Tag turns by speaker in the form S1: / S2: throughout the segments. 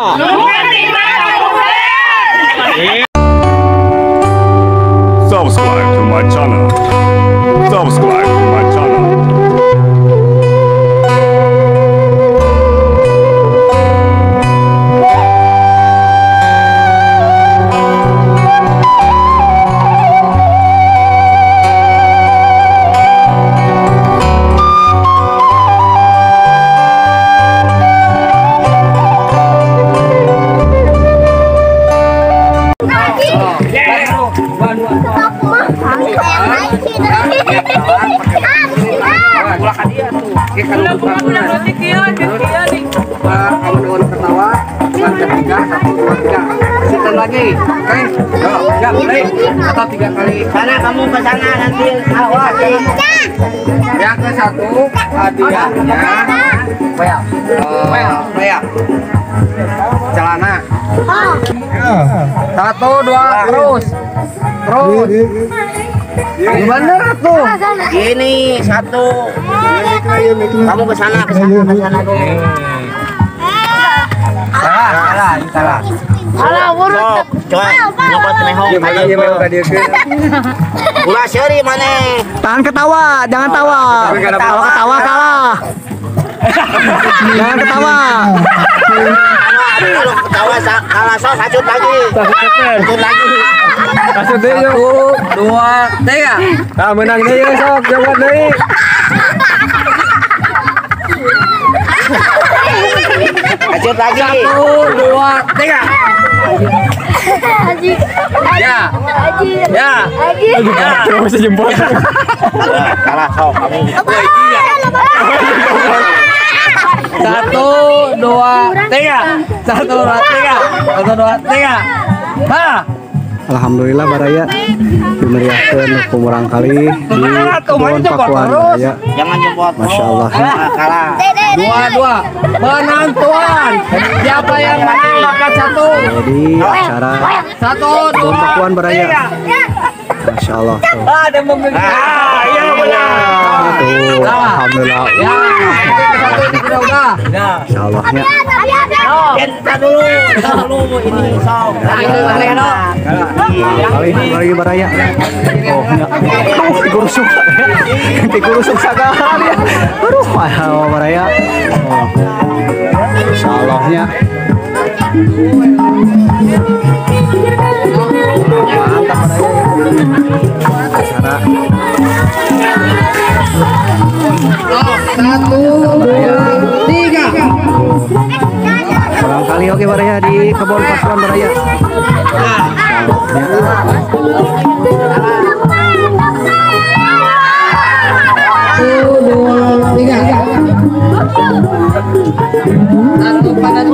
S1: Subscribe to my channel. Subscribe to my channel.
S2: Lagi, oke, siap, baik, atau 3 kali.
S3: Sana kamu ke sana nanti, awas.
S2: Yang ke 1 hadiahnya, celana. 1, 2, terus, terus. Bener tuh.
S3: Ini 1. Kamu ke sana, ke sana, ke sana dulu.
S2: Salah, salah.
S3: Salah urut. Coba nyokot mehong. Ulah seuri maneh.
S4: Tahan ketawa, jangan tawa. Kalau ketawa kalah. Jangan ketawa.
S3: Kalau ketawa kalah sok sacut lagi. Sacut lagi.
S2: Kasut deui 1, 2, 3. Tah menang deui sok, jawab deui.
S3: Lanjut lagi.
S2: 1, 2, 3.
S5: Haji.
S2: Ya.
S5: Haji.
S2: Ya.
S5: Haji.
S6: Terus jempol.
S3: Kalah sok kamu.
S2: 1, 2, 3. 1, 2, 3. 1, 2, 3. Ha.
S4: Alhamdulillah baraya dimeriahkeun ku murangkali di Kebon Pakuan baraya.
S3: Jangan jempol.
S4: Masya Allah.
S3: Kalah.
S2: 2, 2. Penentuan. Siapa yang menang dapat 1.
S4: Jadi acara
S2: 1, 2,
S4: Kebon Pakuan baraya. Masya Allah.
S2: Ada mobil. Ah, iya benar.
S4: Tuh, alhamdulillah.
S2: Ya, udah.
S4: Masya Allah.
S3: Kita dulu, dulu ini sok.
S4: Kali lagi baraya. Oh, dikurusuk. Dikurusuk sagala ya. Aduh, baraya. Oh. Masya Allahnya. Mantap baraya. Acara.
S2: 1, 2, 3.
S4: Barangkali oke baraya di Kebon Pakuan baraya.
S2: 1, 2, 3. 1 pada 2.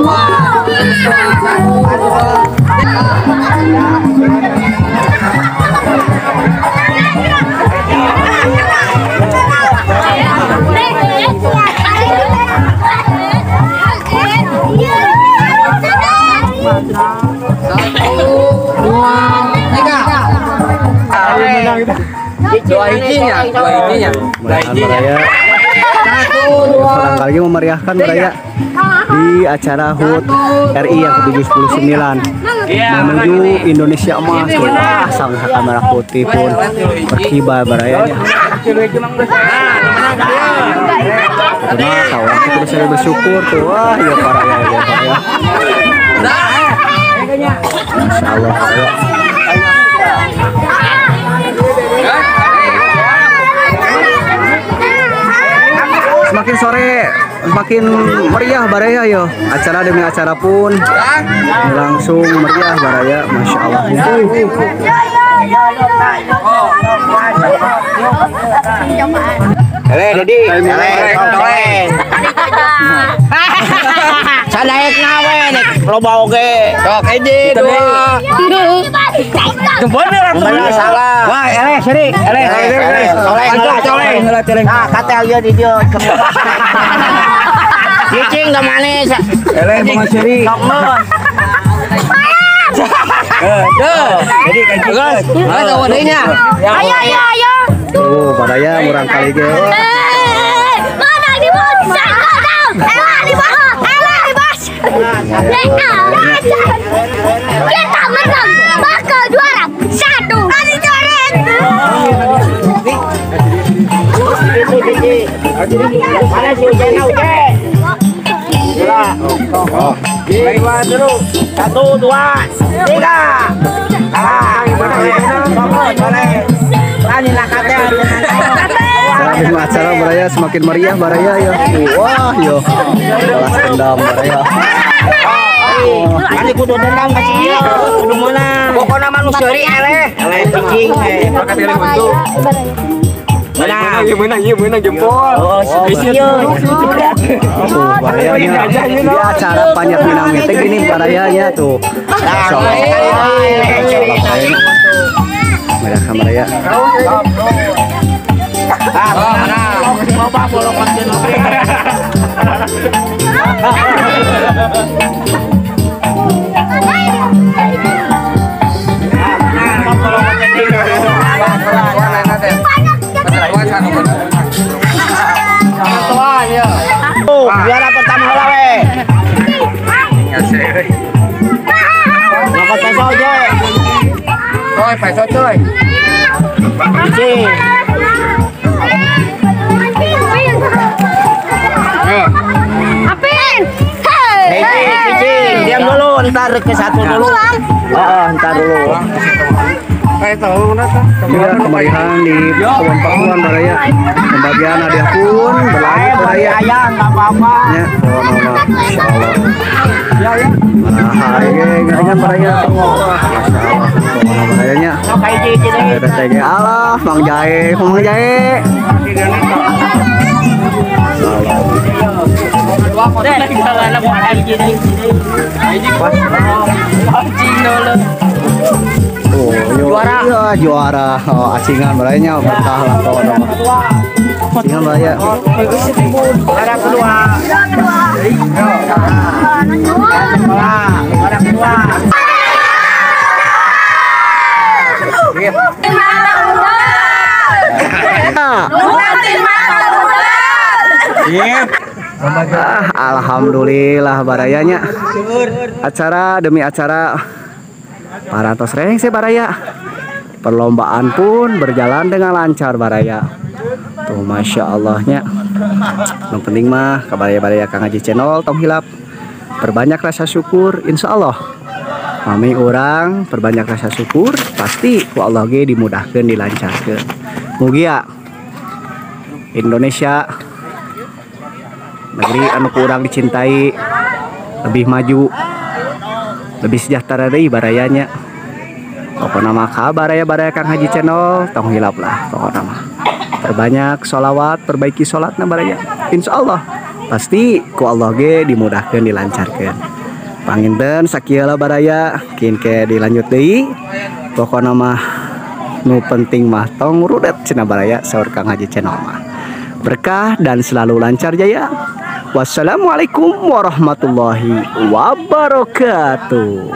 S2: 1 pada 2. 1, 2, 3. 2 hijinya, 2 hijinya. 2 hijinya. 1, 2.
S4: Barangkali memeriahkan baraya di acara HUT RI yang ke-79 menuju Indonesia Emas. Wah, sang saka merah putih pun berkibar barayanya. Nah, kawan kita saya bersyukur tuh. Wah, ya baraya ya baraya. Masya Allah. Semakin sore semakin meriah baraya yo. Acara demi acara pun langsung meriah baraya, masya Allah.
S3: Dedi, sanaek nawe nek loba oge.
S2: Sok hiji 2. Bener
S3: salah.
S2: Wah, eleh seri, eleh.
S3: Soleh,
S2: soleh.
S3: Nah, katel ieu di dieu. Cicing da manis.
S2: Eleh bunga seri.
S3: Sok mun.
S2: Jadi kan geus.
S5: Ayo ayo ayo.
S4: Tuh, baraya murangkali ge.
S5: Mana di bos? Elah di bos. Elah di bos. Kita menang bakal juara 1.
S3: Mana si Ujena Uje? 1, 2, 3.
S4: Acara baraya semakin meriah baraya ya. Wah yo. Balas dendam baraya.
S3: Ani kudu dendam ka si ieu, kudu meunang. Pokona mah nu seuri eleh. Eleh cicing we. Menang, iya menang jempol. Oh, iya.
S4: Tuh barayanya. Di acara Panjat Pinang teh gini barayanya tuh. Mereka baraya.
S3: Juara pertama heula we. Nyokot peso je. Coy, peso coy. Hiji.
S5: Apin.
S3: Hiji, diam dulu, ntar ke satu dulu. Heeh, ntar dulu.
S4: Iya, kemeriahan di Pakuan baraya. Pembagian hadiah pun berlanjut baraya.
S3: Ayah enggak apa-apa.
S4: Ya, masyaallah. Ya ya. Nah, ini ngeringan baraya. Masyaallah. Barayanya. RTG Allah, Mang Jae, Mang Jae. Oh, juara. Iya, juara. Oh, asingan barayanya betah lah pokoknya. Asingan baraya.
S3: Juara kedua. Juara kedua.
S4: Alhamdulillah barayanya. Acara demi acara parantos rengse baraya. Perlombaan pun berjalan dengan lancar baraya. Tuh masya Allahnya. Yang penting mah kabaraya-baraya Kang Haji Channel tong hilap. Perbanyak rasa syukur, insya Allah. Mami orang perbanyak rasa syukur, pasti ku Allah ge dimudahkeun, dilancarkeun. Mugia Indonesia negeri anu kurang dicintai, lebih maju, lebih sejahtera deui barayanya. Pokokna mah kabaraya-baraya Kang Haji Channel tong hilap lah pokokna mah. Perbanyak sholawat, perbaiki sholatna baraya. Insya Allah pasti ku Allah ge dimudahkeun, dilancarkeun. Panginten sakieu lah baraya, kin ke dilanjut deui. Pokokna mah nu penting mah tong rudet cenah baraya saur Kang Haji Channel mah. Berkah dan selalu lancar jaya. Wassalamualaikum warahmatullahi wabarakatuh.